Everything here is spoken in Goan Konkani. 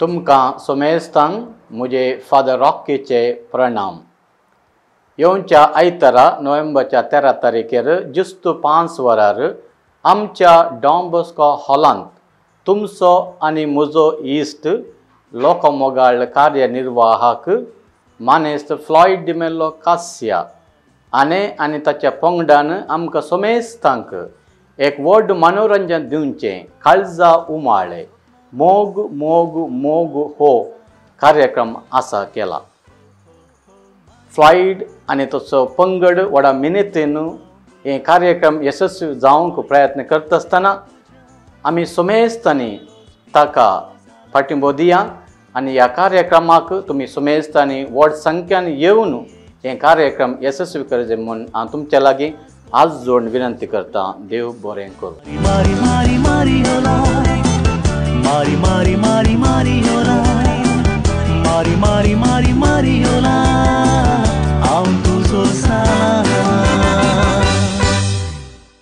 तुमकां सोमेस्तांक म्हजे फादर रॉकीचे प्रणाम. येवच्या आयतारा नोव्हेंबरच्या 13 तारखेर जुस्त 5 वरार आमच्या डॉन बॉस्को हॉलांत तुमचो आनी म्हजो इश्ट लोकमोगाळ कार्यनिर्वाहक मानेस्त फ्लॉयड डिमेलो कास्या आनी आनी ताच्या पंगडान आमकां सोमेस्तांक एक व्हड मनोरंजन दिवचें काळजा उमाळे मोग मोग मोग हो कार्यक्रम आसा केला. फ्लॉयड आनी तसो पंगड व्हडा मिनेतीन हे कार्यक्रम यशस्वी जावंक प्रयत्न करता आसतना आमी सुमेस्तांनी ताका पाठिंबो दिया आनी ह्या कार्यक्रमाक तुमी सुमेस्तांनी व्हड संख्यान येवन हे कार्यक्रम यशस्वी करचे म्हूण हांव तुमच्या लागीं आज जोडून विनंती करता. देव बरें करूं. मारी मारी मारी मारी मारी मारी मारी मारी मारी मारी मारी मारी.